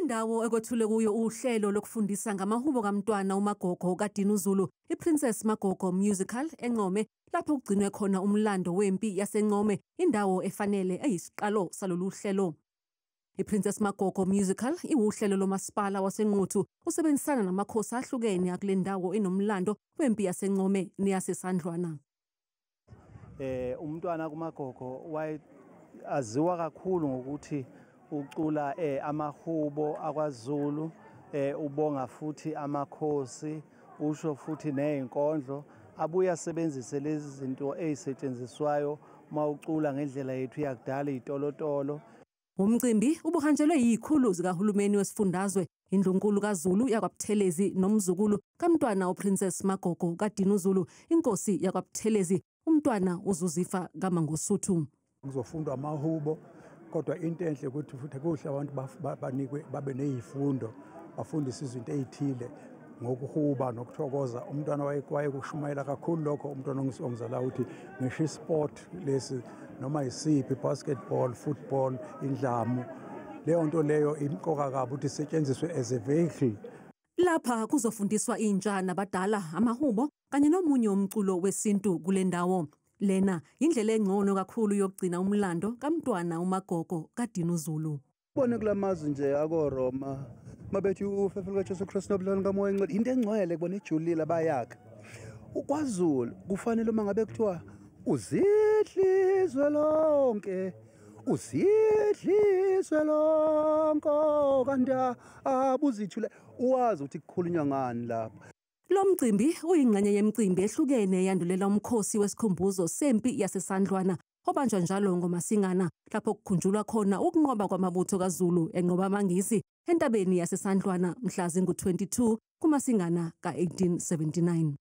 Indawo ekwethulwe kuyo uhlelo lokufundisa ngamahubo kaMntwana uMagogo kaDinuzulu, iPrincess Magogo Musical eNcome, lapho kugcinwe khona umlando wempi yaseNcome, indawo efanele eyisiqalo salolu hlelo. IPrincess Magogo Musical iwuhlelo lomasipala waseNquthu usebenzisana namakhosi ahlukene akule ndawo enomlando wempi yaseNcome neyaseSandlwana. Umntwana kuMagogo waye aziwa kakhulu ngokuthi ucula amahubo akwaZulu, ubonga futhi amakhosi, usho futhi nezinkondlo, abuye asebenzise lezi zinto ezisetshenziswayo mawucula ngendlela yethu yakudala, itolotolo. Umcimbi ubuhanjelwe yikhulu zikahulumeni wesifundazwe, indlunkulu kaZulu yakwaButhelezi nomzukulu kaMntwana uPrincess Magogo kaDinuzulu, inkosi yakwaButhelezi, uMntwana uZuzifa kaMangosuthu. Kuzofundwa amahubo, kodwa into enhle ukuthi futhi kuhle abantu banikwe babe nezifundo, bafundise izinto ezithile ngokuhuba nokuthokoza. Umntwana wayekushumayela kakhulu lokho, umntwana ongizala uthi ngisho isport lesi noma isiphi, basketball, football, indlamu, leyo nto leyo imqoka kabi ukuthi isetshenziswe as a vehicle. Lapha kuzofundiswa intsha nabadala amahubo kanye nomunye umculo wesintu kule ndawo. Lena indlela engcono kakhulu yokugcina umlando kaMntwana uMagogo kaDinuzulu. Ubone kulamazwi nje akoRoma mabethi ufefe lukaJesu Kristu nobudlelwane kaMoya Ongcwele, into engcwele kubona ijulile abayakha. KwaZulu kufanele uma ngabe kuthiwa uzidlizwe lonke, uzidlizwe lonke, kanti abuzithule, uwazi ukuthi kukhulunywa ngani lapha. Lo mcimbi uyingxenye yemicimbi ehlukene yandulela umkhosi wesikhumbuzo sempi yaseSandlwana obanjwa njalo ngoMasingana, lapho kukhunjulwa khona ukunqoba kwamabutho kaZulu enqoba amaNgisi entabeni yaseSandlwana mhla zingu-22 kuMasingana ka-1879.